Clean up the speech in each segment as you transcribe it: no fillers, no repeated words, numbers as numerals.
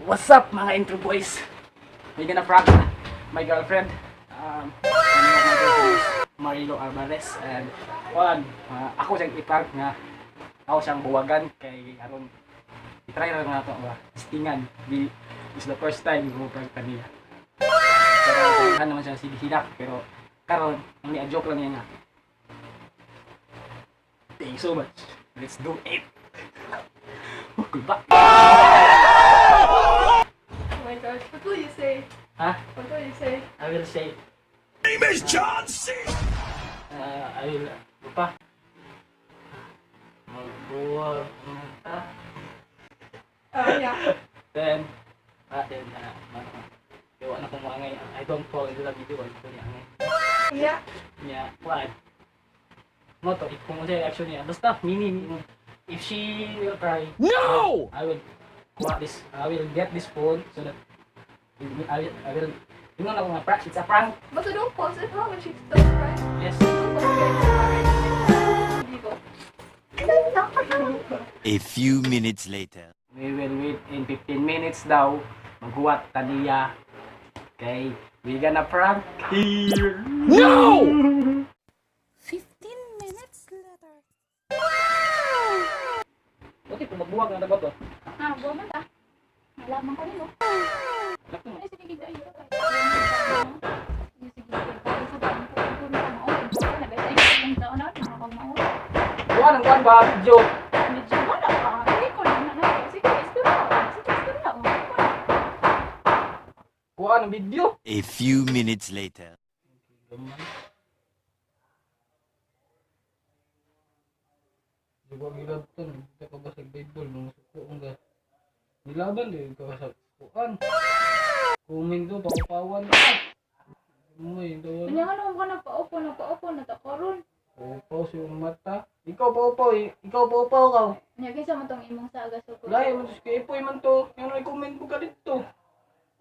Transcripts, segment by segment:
What's up, mga intro boys? We gonna prank my girlfriend. My girlfriend is Marilo Alvarez and one, ako siyang i-prank nga ako siyang buwagan kay aron i-try ra nga ato ba stingan di is the first time mo prank kaniya. Pero daghan naman siya sige hinak, pero karon ang ni joke lang niya nga. Thank you so much. Let's do it. Goodbye. Oh my gosh, what will you say? Ha? What will you say? I will say Name is John C. I will, ano pa? Magbuwag ta. Oh, yeah. Then, ano, na kung angay. I don't fall in love with you, ko niya angay. Niya, kuan. Mo to, if kung unsa reaction niya. Basta, mini, if she will cry, No! I will kuha this, I will get this phone so that I will, yun na ako nga prank, it's a prank. But so don't post it, huh? When she's still crying. Yes. Don't post it. Hindi ko. A few minutes later. We will wait in 15 minutes daw. Maghuwat taniya. Kay we gonna prank here. No! 15 minutes later. Okay, kung magbuwag na dapat to. Ah, buwan man ta. Malaman ko nimo. Sakto mo. Ay, sige, sige, ay, ay. Sige, sige, sa ba ko ko na mao. Na ba ay kung taon na ako mao. Kuha ng kuhan ba? Video. Medyo wala pa. Record na na. Sige, istorya. Sige, istorya. Oh. Kuha ng video. A few minutes later. Di ba gilabton? Di ka ba sa Bible? Mga suko ka. Nilaban di ka sa kuan. Kumin to, paupawan ka. Umay, daw. Kanya nga naman ka nagpa-upo, nagpa-upo na ta karon. Paupaw si iyong mata. Ikaw paupaw eh. Ikaw paupaw ka. Nya kinsa man tong imong saga sa ko. Lahi man to si Ipoy man to. Yan ay comment mo ka dito.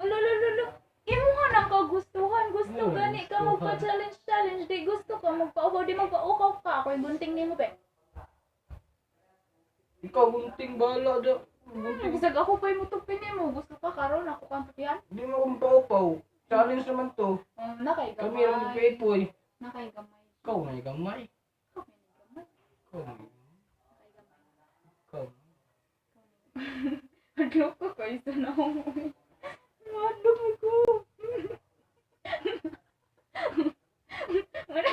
Alo, alo, alo. Imo nga nang kagustuhan. Gusto Ay, gani ka gustuhan. magpa-challenge challenge. Di gusto ka magpa-upo, di magpa-ukaw ka. Ako'y gunting nimo be. Ikaw gunting bala da. Gunting. Bisag ako pa'y mutupin nimo. Gusto ka karon ako kang tupihan. Di mo akong paupaw. Challenge naman to. Nakay gamay. Kami lang ni Ipoy. Nakay gamay. Ikaw may gamay. Ikaw may gamay. Ikaw may Nakay gamay. Ikaw. Hadlok ko kaysa na ako. Hadlok ko. Wala.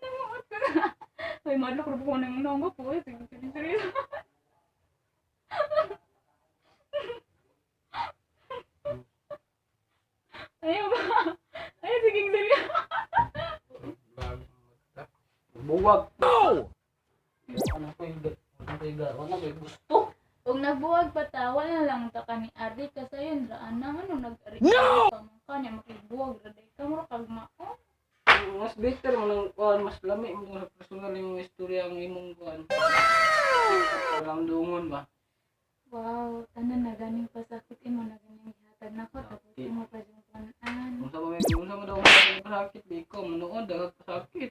Namuot ko na. Ay, madlok na po ko ng nongo po. Sige, sige, sige. Ayaw ba? Ayaw, sige, sige. Buwag. No! Ano ko yung ano ko yung ano ko yung gusto. Kung nagbuwag pa ta, wala lang ta ka ni Ari kasi yun raan na ano nag-ari. No! Ka man ka niya makigbuwag ra day ka mura kag mao. Mas better mo nang kuan, mas lami mo sa personal yung istorya ang imong kuan. Walang dungon ba? Wow, tanan na ganing pasakit imo na ganing gihatag nako tapos Okay. imo pa jud kuan. Unsa ba may unsa mo daw ang pasakit ba ikaw manood dagat pasakit.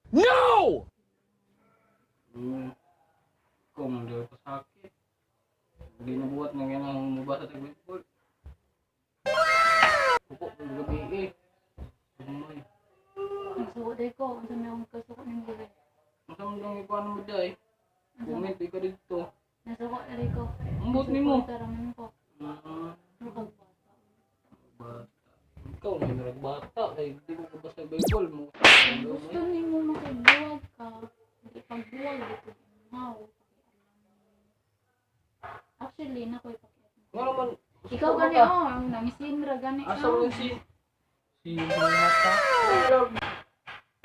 No! Ikaw mo daw pasakit. Hindi na buhat nga kailangan mo ba sa Bible. Upo ng gabi eh. Umay. Nagsuko day ko, unsa may akong kasuko ning gabi. Unsa mo daw ikuan mo day? Unsa Comment ka dito. Nasuko day ko. Ambot nimo. Suporta ra man ko. Mura kag bata. Bata. Ikaw na yung bata kay di mo ka ba sa Bible mo. Kung gusto nimo makigbuwag ka, di pagbuwag dito imaw. Actually, nakoy pakiat. Nga naman. Ikaw gani oh, nangisin ra gani. Asa oh. mo si si mata.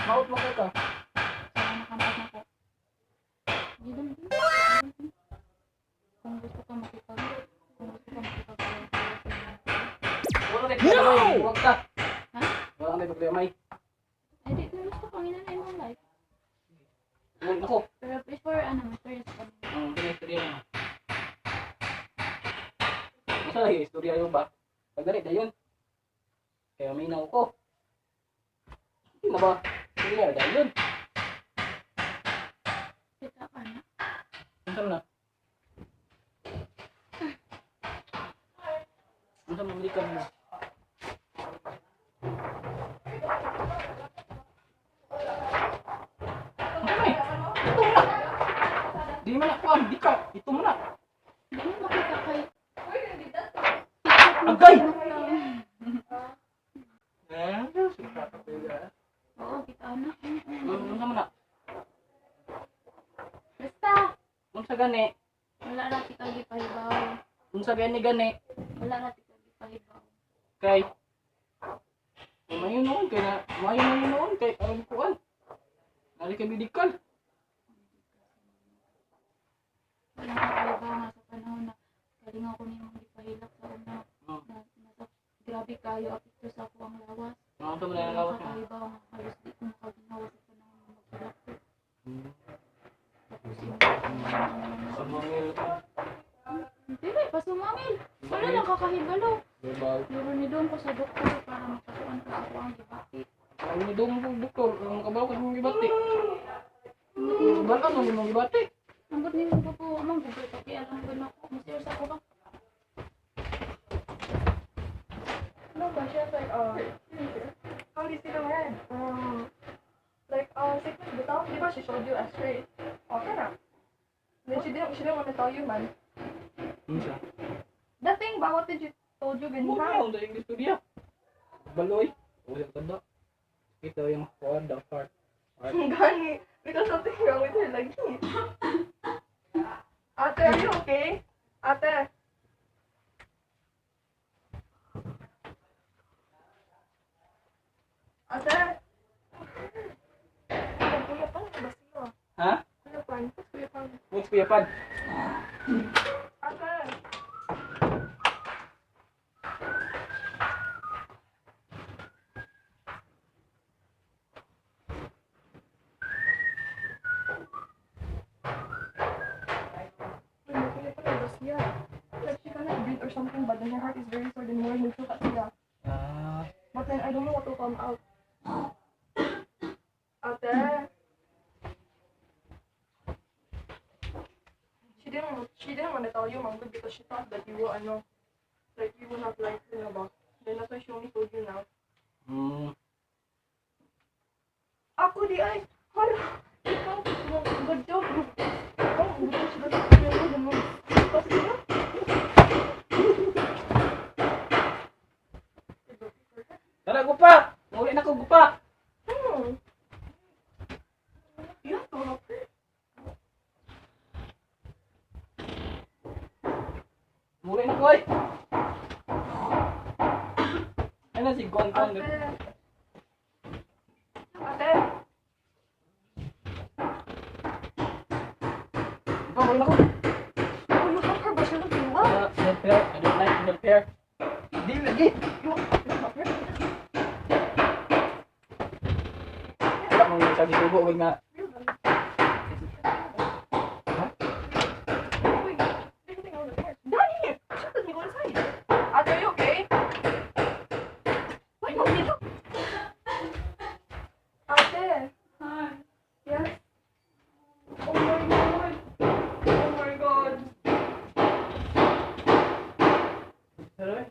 Maut mo ka. Sa nakampat na ko. Di dum. Kung gusto ka makipag kung gusto ka makipag Wala kay no! Wag ka. Ha? Wala kay problema ay. Ay, di kung gusto kang ina na imong life. Wag ako. Pero before ano, mas serious ka. Ang istorya mo. Masa lagi istorya yun ba? Pagdali dayon. Kaya minaw ko. Hindi na ba? Clear dahil yun. Kita ka na. Unsa man na? Unsa man ka na? Unsa man eh? Ito mo na. Di man na kuan, di ka. Ito mo na. Hindi mo makita kay Agay! Eh, suka ka pala. Oo, kita na. Unsa man na? Basta, Unsa gani? wala ra kita gipahibaw. Unsa gani gani? Wala ra kita gipahibaw. Kay mayo noon kay na mayo na noon kay aron kuan. Nari kay medical. Wala ka pahibaw nga sa panahon na kalingaw ko nimong gipahilak sa una. Oh. Na, nasa, grabe kayo apekto sa ako ang lawas. Unsa man na Wala lawas ka mo? pahibaw nga halos di ko makaginawa sa panahon nga maghilak ko. Tapos imo. Sumangil ka. Dili, pasumangil. Wala lang kakahibalo. Babaw. Pero ni doon ko sa doktor para makasuan ko sa ako ang gibati. Ang ni dong po doktor, ang kabaw ka mong gibati. Bala mo mong gibati. Ambot ni mo po, amang gubay pa kaya lang ba ako. Masir sa ako ba? No, but she has like, how do you see the word? Like, sickness bitaw, di ba she showed you x-ray? Okay na. Then she didn't want to tell you, man. Unsa? The thing ba, what did you told you Mo ganina? na ang English studio. Baloy. O yung tanda. Ito yung kuan the heart. Heart. Gani, because something wrong with her lagi. Ate, are you okay? Ate. Ate. Kuya Pan, ba siya? Ha? Kuya Pan, Kuya Pan. What's Kuya Pan? Ate. Uy, Kuya Pan, ba siya? Like she cannot breathe or something, but then her heart is very sore, then more nagsuka siya. Ah, But then I don't know what will come out. Ate. She didn't want to tell you, Mango, because she thought that you will ano, like you will not like her na ba. Then that's why she only told you now. Ako di ay, hala, ikaw, good job. Oh, good job. Tapos na. Tara gupa. Muli na ko gupa. You have to help her. Muli na ko ay. Ano si Gongon? Ate. Ate. Gupa, muli na ko. Oh, you help her, but she looks well. Help her. I don't like to help her. Di lagi. You help her? Wala mong sabi sugo wag na. Ha? Wait, there's something wrong with her. Daddy! Shut let me go inside. Ate, are you okay? Wait, mommy, look. Ate. Hi. Yes? Oh my God. Oh my God. Sorry.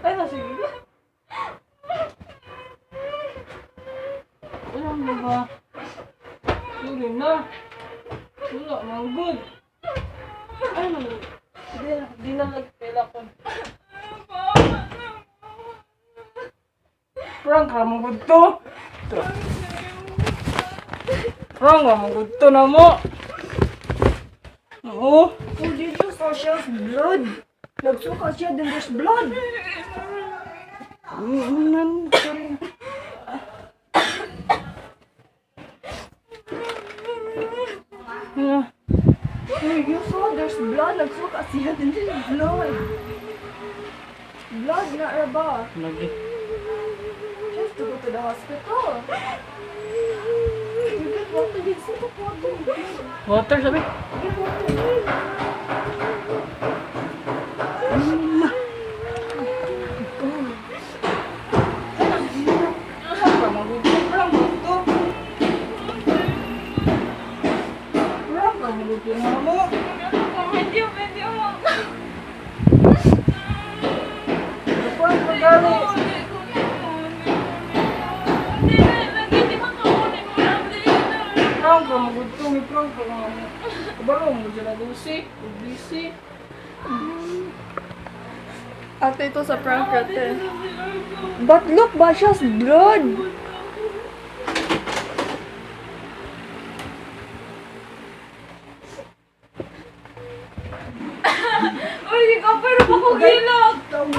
Ay, nasa sige. Wala mo ba? Sorry na. Wala, mga good. Ay, man. Di, di na nagpela ko. Prank ra mo good to. To. Prank ra mo good to na mo. Oo. Oh, did you saw Shell's blood? Nagsuka siya, then there's blood. Nan, sorry. Ah. You saw there's blood. Nagsuka siya. Then there's blood. Blood na ra ba? Lagi. She has to go to the hospital. You get water. You get water. Water sabi. Get water. Medyo, medyo mo. Prank ra mo gud to, may prank ra mo. Kabaro mo sila dusi, busy. Ate, ito sa prank, ate. But look, Basha's blood. Uy, ikaw pero ako gilok. Bad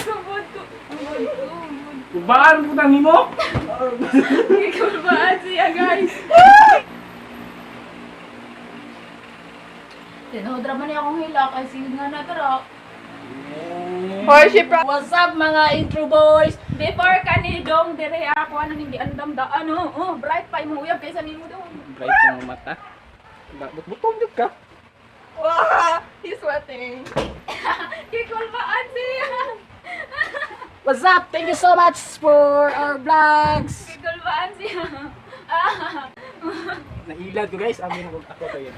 ko, bad ko. Bad ko. Ubaan po tang nimo. Gikulbaan siya, guys. Tinuod raman niya akong hilak ay sige nga na tara. Why she prank? What's up, mga intro boys? Before ka ni Dong dire ako anong hindi andam da ano, oh, bright pa imong uyab kaysa nimo dong. Bright sa mga mata. Butong jud ka. Wow, he's sweating. Gikulbaan siya. What's up? Thank you so much for our vlogs. Gikulbaan siya. Ah. Nailad ko, guys, amin ako ako to yun.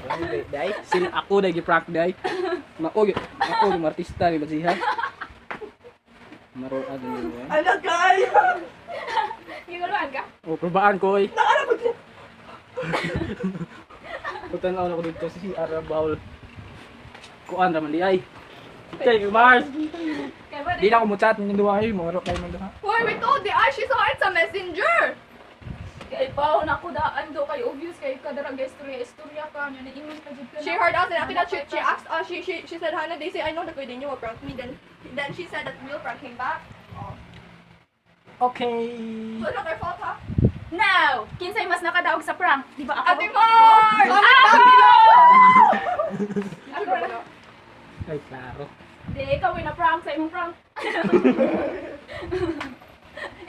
Day, sila ako day gi-prank day. Mao gyud, ako yung artista ni Basiha. Maro ano yun. Ano kayo? Gikulbaan ka? Oh, probaan ko oy. Putan ako dito si Arabaul. Kuan ra man di ay. Thank you, Mars. Kay ba Di na ako mo chat ninyo duha kayo, moro kayo man duha. Why we told the eye she saw it sa messenger. Kay paon ako daan do kay obvious kay kadara guys istorya istorya ka nya niingon ka jud ka. She heard us and after that she asked us, she said, "Hannah, they say I know that we didn't you will prank me." Then she said that we'll prank him back. Okay. So it's not their fault, huh? Now, kinsay mas nakadaog sa prank? Di ba ako? Ate Mars! Ako! Ako na. Ay, klaro. Di, ikaw ay na-prank sa imong prank.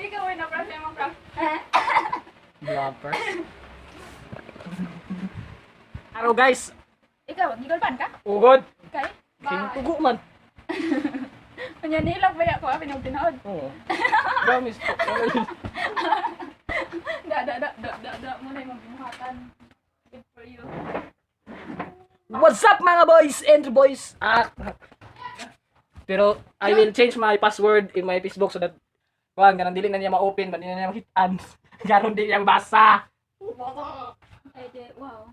Ikaw ay na-prank sa imong prank. Bloopers. Araw, guys. Ikaw, gigolpan ka? Ugod. Kay? Bye. Tugo man. Kanya nilak ba ako apin tinood? Oo. Promise po. Da da da da da da mo na imong binuhatan. Good for you. What's up, mga boys and boys? Ah. Pero I will change my password in my Facebook so that kuan ganang dili na niya ma-open, ba dili na niya makitaan. Garon di niya basa. Ay, di, wow.